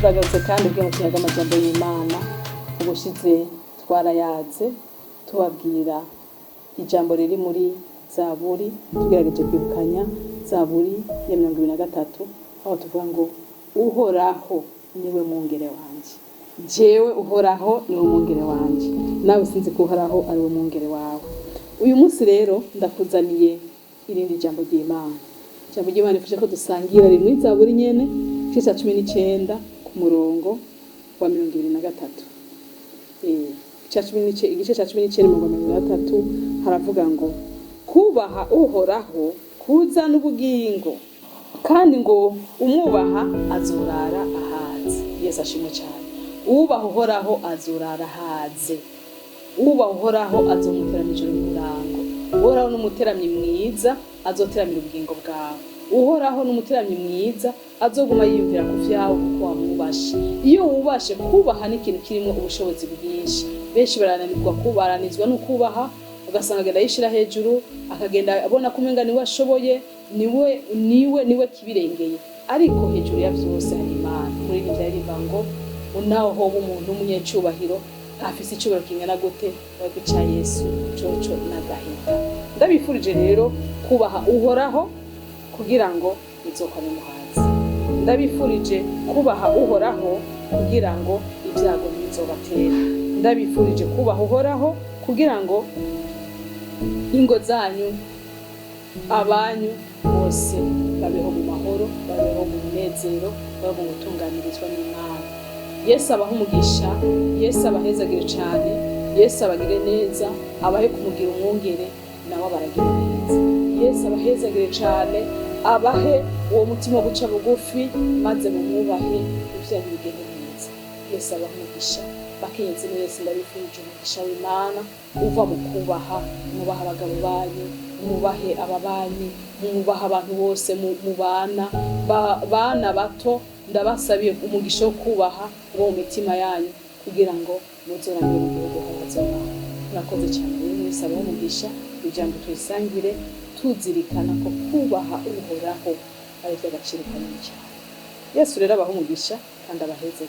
Turagarutse kandi ubwe mu kiyaga amajambo y'Imana. Ubushize twarayaze tubabwira ijambo riri muri Zaburi, tugerageje kwibukanya Zaburi ya 23, aho tuvuga ngo Uhoraho niwe mwungere wanje. Jewe Uhoraho niwe mwungere wanje, nawe sinzi ko Uhoraho ari we mwungere wawe. Uyu munsi rero ndakuzaniye irindi jambo ry'Imana. Ijambo ry'Imana rifasha ko dusangira riri muri Zaburi nyene, igice ca 19 ku murongo wa 23. Igice ca 19, umurongo wa 23, haravuga ngo kubaha Uhoraho kuzana ubugingo, kandi ngo umwubaha azorara ahaze. Yesu ashimwe cyane. Uwubaha Uhoraho azorara ahaze. Uwubaha Uhoraho azomuteramira ijoro n'umurango. Uhoraho n'umuteramyi mwiza, azoteramira ubugingo bwawe. Uhoraho n'umuteramyi mwiza, azoguma yiyumvira ku vyawe kuko wamwubashe. Iyo wubashe, kubaha n'ikintu kirimo ubushobozi bwinshi. Benshi barananirwa, kubaranizwa no kubaha, ugasanga agenda yishira hejuru, akagenda abona ko umenga niwe ashoboye, niwe kibirengeye. Ariko hejuru ya vyose hari Imana. Muri ibi vyaririmba ngo unaho hoba umuntu w'umunyecubahiro afise icubahiro kingana gute, ariko ica Yesu coco n'agahinda. Ndabifurije rero kubaha Uhoraho kugira ngo muzokwame muhaze. Ndabifurije kubaha Uhoraho kugira ngo ibyago ntibizobatere. Ndabifurije kubaha Uhoraho kugira ngo ingo zanyu, abanyu bose babeho mu mahoro, babeho mu munezero, babeho mu gutunganirizwa n'Imana. Yesu abahe umugisha, Yesu abahezagire cyane, Yesu abagire neza, abahe kumugira umwungere, nawe abaragire neza. Yesu abahezagire cyane, abahe uwo mutima wo guca bugufi, maze mumwubahe, ibyanyu bigende neza. Yesu abahe umugisha. Bakenyezi mwese, ndabifurije umugisha w'Imana uva mu kubaha. Mwubahe abagabo banyu, mwubahe ababanyi, mwubahe abantu bose mubana. Bana bato, ndabasabiye umugisha wo kubaha uwo mu mitima yanyu, kugira ngo muzoramire mu gihugu hazobaha. Murakoze cyane rero. Mwese abahe umugisha. Ijambo turisangire tuzirikana ko kubaha Uhoraho ari iby'agaciro kanini cyane. Yesu rero abahe umugisha kandi abaheze.